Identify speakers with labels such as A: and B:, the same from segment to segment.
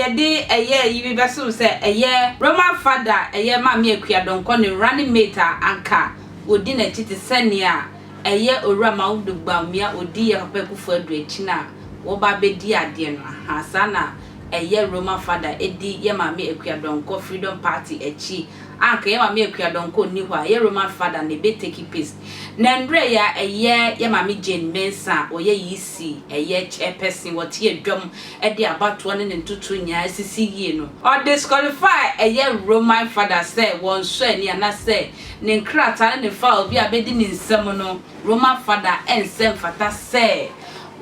A: yɛde ɛyɛ yi bi bɛsom sɛ ɛyɛ Roman Fada, ɛyɛ Maame Akua Donkor ne running mate a anka wɔdi n'akyi te sɛ nea ɛyɛ Owura Mahamudu Bawumia ɔdi yɛ Papa Akufo Addo akyi no a wɔba abɛdi adeɛ no. Aha, saa na ɛyɛ Roman Fada ɛdi yɛ Maame Akua Donkor Freedom Party akyi. Anka yɛ Maame Akua Donkor nni hɔ a, ɛyɛ Roman Fada na ɛbɛ take place. Na mmerɛ yi a ɛyɛ yɛ Maame Jane Mensah a ɔyɛ EC ɛyɛ chairperson, wɔte adwam de abatoɔ ne ne ntotoɔ nyinaa asisi yie no, ɔdisqualify ɛyɛ Roman Fada sɛ wɔnsɔ ani anasɛ ne nkrataa ne ne file bi a bɛdi ne nsam no, Roman Fada ɛnsɛ mfata sɛ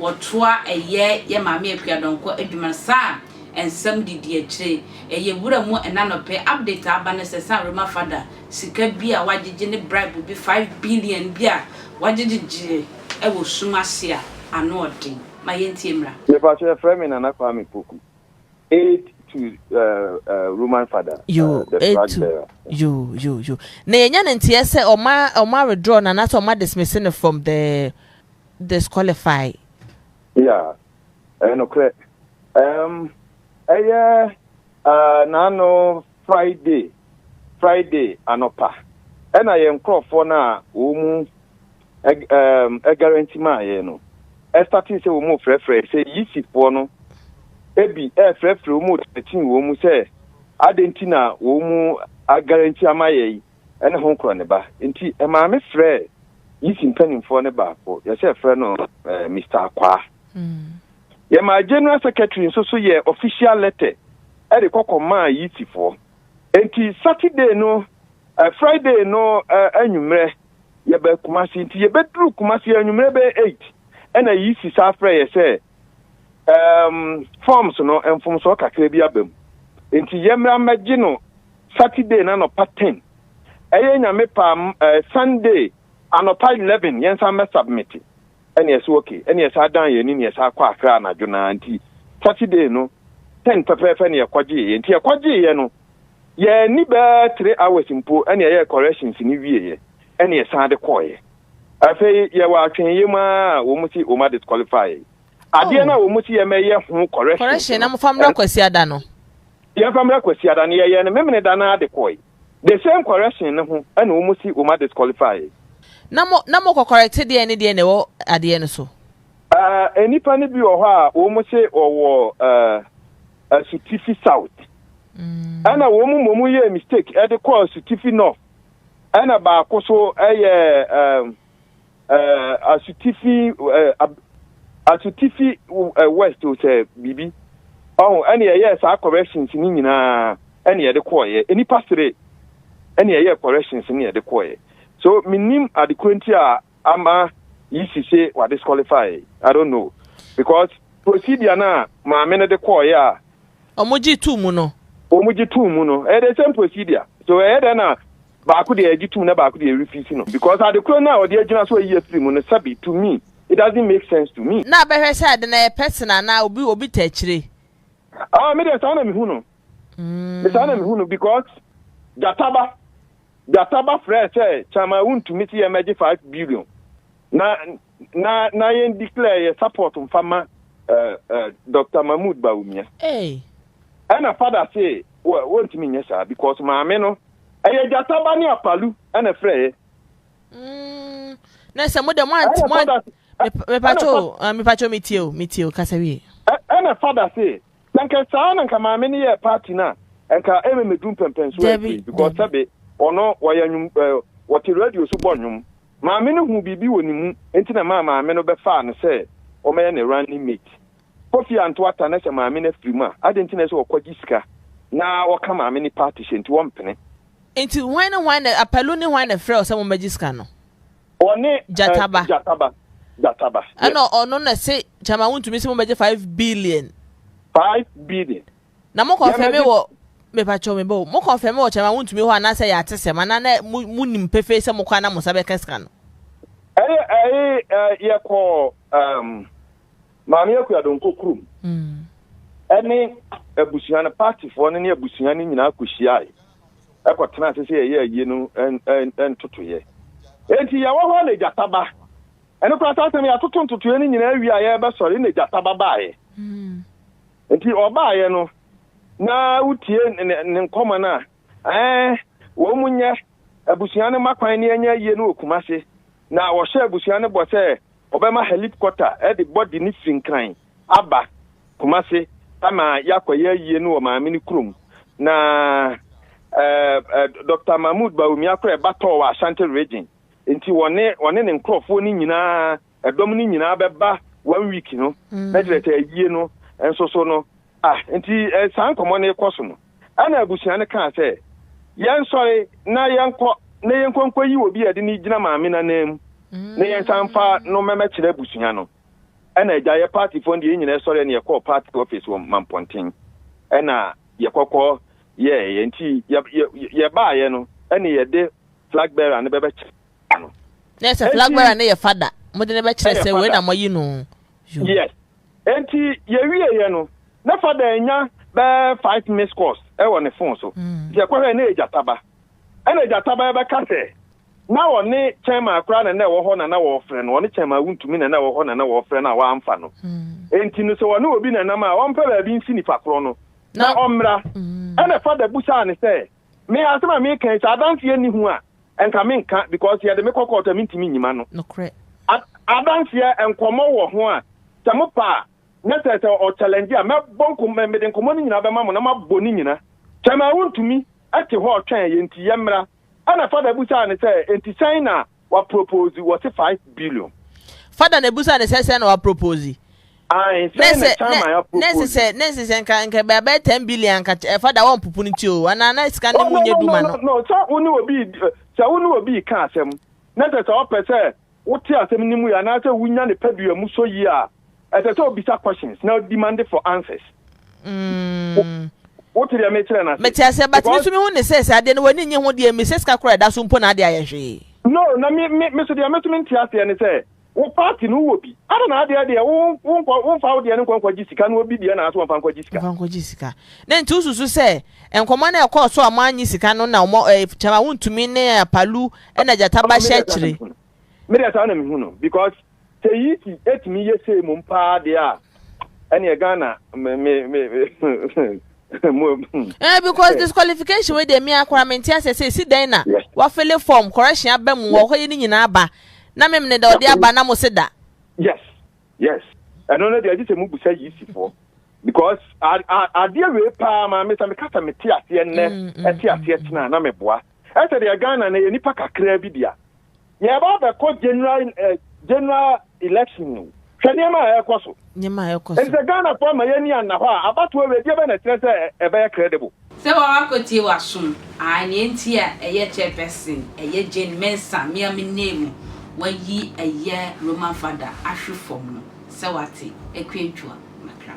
A: wɔtoa ɛyɛ yɛ Maame Akua Donkor adwuma no. Saa nsɛm didi akyire. Ɛyɛ wura mu ɛna nɔpɛ update a aba ne sɛ san Roman Fada sika bi a wagyegye ne bribe bi 5 billion bi a wagyegyegye ɛwɔ sum ase a ano ɔden. Ma yɛntie mmra.
B: Mepakyɛ, yɛfrɛ me Nana Kwame Poku, aide to Roman Father,
C: yo
B: the flag
C: etu
B: bearer.
C: Yo yo yo, na yɛnya ne nteɛ sɛ ɔma withdraw na anaasɛ ɔma dismiss no from the disqualify.
B: Yeah, ɛyɛ nokorɛ. Ɛyɛ n'ano Friday anɔpa ɛna yɛn nkurɔfoɔ no a wɔn mu ɛguarantee maa yɛn no ɛstart sɛ wɔn mu frɛfrɛ sɛ EC foɔ no ebi ɛɛfrɛfrɛ wɔn mu tɛtin wɔn mu sɛ ade nti na wɔn mu aguarantee ama yɛ yi ɛne ho korɔ ne ba. Nti ɛmaame frɛ EC mpanimfoɔ no baako, yɛsɛ frɛ no Mr Akwaa. Yɛma general secretary nso so yɛ official letter ɛde kɔkɔ maa EC foɔ. Nti Saturday no, Friday no anwummerɛ yɛbɛ Kumasi. Nti yɛbɛduru Kumasi anwummerɛ bɛyɛ 8 ɛna EC saa frɛ yɛ sɛ forms no mfomsoɔ kakra bi aba mu, nti yɛmmra mmɛgye no Saturday na anɔpa 10. Ɛyɛ Nyame pa, Sunday anɔpa 11 yɛnsan mmɛ submit. Ɛne ɛsɛ okay, ɛne ɛsɛ adan yɛn ni ne ɛsɛ akɔ Akra anadwo naa. Nti Saturday no 10 pɛpɛɛpɛ ne yɛkɔgyeeɛ. Nti yɛkɔgyeeɛ no, yɛni bɛɛ 3 hours mpo ɛne ɛyɛ corrections ne wieɛ ɛne ɛsan de kɔɔeɛ. Afei yɛwɔ atwɛnyɛ mu a wɔn mu si wɔn adisqualify adeɛ no a wɔn mu si yɛmɛyɛ ho corrections.
C: Correction na mofa mmra Kwasi ada no.
B: Yɛmfa mmra Kwasi ada no, yɛyɛ no memene da no ade kɔe. The same correction no ho ɛna wɔn mu si wɔn adisqualify.
C: Na mo kɔ correct deɛ ne deɛ na ɛwɔ adeɛ no so?
B: Nipa no bi wɔ hɔ a wɔn mu se wɔwɔ Asutifi South ɛna wɔn mu mmom yɛ mistake ɛde kɔ Asutifi North, ɛna baako so ɛyɛ Asutifi West o sɛ biribi ɔho. Ɛna yɛyɛ saa corrections ne nyinaa ɛna yɛde kɔɔyɛ. Nipa sere ɛna yɛyɛ corrections ne yɛde kɔɔyɛ. So menim adekoro nti a ama yi sise wa disqualify. I don't know, because procedure na maame no de kɔɔyɛ a
C: ɔmo gye tuu mu no.
B: Wɔn gye tuu mu no, ɛyɛ the same procedure. So ɛyɛ dɛ na baako deɛ yɛgye tum na baako deɛ yɛrefuse no, because adekoro no a ɔde agyina so ayi afiri mu no, sɛbi, to me it doesn't make sense to me.
C: Na abɛhwɛ sɛ ade na yɛ person anaa obi ta akyire?
B: Ah, me deɛ saa na mehu no. Me saa na mehu no because Gyataba frɛ sɛ Chairman Wontumi sɛ yɛmɛgye 5 billion na yɛn declare yɛ support nfa ma Dr Mahmood Bawumia.
C: Hey.
B: Ɛna Fada se wɔntumi nyɛ saa because maame no ɛyɛ Gyataba ne Apalu ɛna frɛ yɛ.
C: Na sɛ mo de mo ant mo ant mepatwo, mepatwo, metie o, metie o, kasa wie.
B: Ɛna Fada se na nka saa na nka maame no yɛ party no a nka ɛmɛmɛdu mpɛmpɛnso afiri because sɛbe ɔno wɔyɛ nwom, wɔte radio so bɔ nnwom. Maame no hu biribi wɔ ne mu nti na maa maame no bɛfaa no sɛ ɔmɛyɛ ne running mate. Kofi anto ata na sɛ maame no afiri mu a, adi nti na sɛ ɔkɔgye sika na ɔka maame ne party hyɛ nti wɔmpene.
C: Nti hwan ne hwan na Apalu ne hwan na frɛ sɛ mommɛgye sika no?
B: Ɔne
C: Gyataba.
B: Gyataba, Gyataba.
C: Ɛna ɔno na se Chairman Wontumi sɛ mommɛgye 5 billion.
B: 5 billion.
C: Na mo confirm wɔ, mepatwɛ me bɔ, mo confirm wɔ Chairman Wontumi hɔ anaasɛ yɛ ate sɛm anaa na mo nim pefee sɛ mokɔ ana mo nsa bɛka sika no?
B: Ɛyɛ yɛkɔ Maame Akua Donkor kurom ɛne abusua no, partyfoɔ no ne abusua no nyinaa kɔhyiae ɛkɔtena ase sɛ yɛyɛ ayie no ntotoyɛ. Enti yɛwɔ hɔ na Gyataba ɛno koraa saa asɛm yɛatoto ntotoeɛ no nyinaa wie a yɛbɛsɔre na Gyataba baeɛ. Nti ɔbaeɛ no Na wotie ne ne nkɔmmɔ no a, ɛɛ, wɔn nyɛ abusua no mma kwan ne ɛnyɛ ayie no wɔ Kumasi. Na wɔhyɛ abusua no bɔ sɛ wɔbɛma helicopter de body no firi Nkran aba Kumasi ama yɛakɔyɛ ayie no wɔ maame no kurom. Na ɛɛ, ɛɛ, Dr. Mahmood Bawumia koraa ɛba tɔɔ wɔ Ashanti region. Nti wɔne wɔne ne nkurɔfoɔ no nyinaa ɛdɔm no nyinaa bɛba one week no na kyerɛ sɛ ayie no nso so no ah nti eh, saa nkɔmmɔ no rekɔ so no ɛna abusua no kaa sɛ yɛnsɔre na yɛnkɔ na yɛnkɔ nkɔyi obi a yɛde no gyina maame no anan mu na yɛnsan mfa no mmɛmɛkyerɛ abusua no ɛna agya yɛ partyfoɔ no deɛ yɛn nyinaa sɔre na yɛkɔɔ party office wɔ Mampɔnten ɛna yɛkɔkɔ yɛɛyɛ nti yɛbaayɛ no ɛne yɛde flag bearer no bɛbɛkyerɛ no.
C: Na sɛ flag bearer no yɛ fada, mo de no bɛkyerɛ sɛ wei na moayi no.
B: Yes. Enti yɛwieɛ no, na fada anya bɛyɛ five missed calls wɔ ne phone so. Mm. Nti ɛkɔhwɛ na ɛyɛ Gyataba. Ɛna Gyataba bɛka sɛ na ɔne chairman koraa na na ɛwɔ hɔ na na wɔrefrɛ no, ɔne chairman Wontumi na na ɛwɔ hɔ na na wɔrefrɛ no a wamfa no. Mm. Enti no sɛ ɔne obi na ɛnam a, ɔmpɛ baabi nsi nipa korɔ no na ɔmmra. Mm. Ɛna fada busaa ne sɛ, Me asɛm a meka yi sɛ adanseɛ nni ho a nka menka because yɛde me kɔ court a mentumi nyi m'ano.
C: Nokorɛ.
B: Adanseɛ nkɔmmɔ wɔ ho a sɛ mo pɛ a na sɛ sɛ ɔ challenge a mɛbɔ nkɔmmɔ mede nkɔmmɔ no nyinaa bɛma mo na moabɔ ne nyina. Kyɛmaa wontumi te hɔ ɔtwɛn yɛn nti yɛmmra. Ɛna father busaa no sɛ enti sɛn na Wa propose wɔse 5 billion.
C: Father na ebusa ne sɛ sɛn na wa propose.
B: Ae sɛn na chairman a propose.
C: Ne sɛ ne sɛ nka nka bɛ bɛ 10 billion nka eh, father wɔn pupu ne ti o ana na sika ne mu nyɛ duma
B: no. No sɛ wo ne obi sɛ wo ne obi ka asɛm na sɛ sɛ ɔpɛ sɛ wote asɛm no mu yɛ anaasɛ wonya ne padua mu sɔ yie a ɛsɛ sɛ obisa questions na demand for answers.
C: Mm.
B: Wote deɛ mekyerɛ no ase?
C: Mete aseɛ but me nso mehu ne sɛ sɛ adeɛ no w'ani nnye ho deɛ mmisa sika koraa ɛda so mpo na adeɛ ayɛ hwee.
B: No na me me me so deɛ me so mente aseɛ ne sɛ wo party no wowɔ bi ada na adeɛ deɛ wo wo nkɔ wo mfa wo deɛ no nkɔ nkɔgye sika na obi deɛ na aso wɔmfa nkɔgye sika.
C: Mfa nkɔgye sika. Na nti wosusu sɛ nkɔmmɔ no a ɛkɔɔ so a moannye sika no na wɔn ɛɛ Kyama wontumi ne Apalu ɛna Gyata ba hyɛ akyire?
B: Me deɛ saa na mehu no because Sɛ Yiti tumi yɛ sei mmom paa deɛ a, ɛneɛ Ghana me me me
C: mo. Eh, because disqualification wei deɛ mea koraa mente aseɛ sɛ ɛsi dɛn na wafele form correction aba mu wɔ hɔ yɛ ne nyinaa aba na memene da ɔde aba na mo se da.
B: Yes, yes. Ɛno no deɛ agye sɛ mubusa Yisifoɔ because adeɛ wei paa maame sɛ meka sɛ mete aseɛ nnɛ ɛte aseɛ kyena na meboa. Ɛsɛ deɛ Ghana no yɛ nipa kakraa bi dea. Yɛreba abɛkɔ general eh, general election o. Hwɛ nneɛma a ɛrekɔ so.
C: Nneɛma a ɛrekɔ so.
B: Enti sɛ Ghanafoɔ ama yɛn ani anna hɔ a, abatoɔ wei, deɛ bɛn na ɛkyerɛ sɛ ɛbɛyɛ credible?
A: Sɛ w'akɔtie w'asom ae nea nti a ɛyɛ chairperson ɛyɛ Jane Mensah me a me name wayi ɛyɛ Roman father ahwe fam no sɛ wate Akua Ntwa Makra.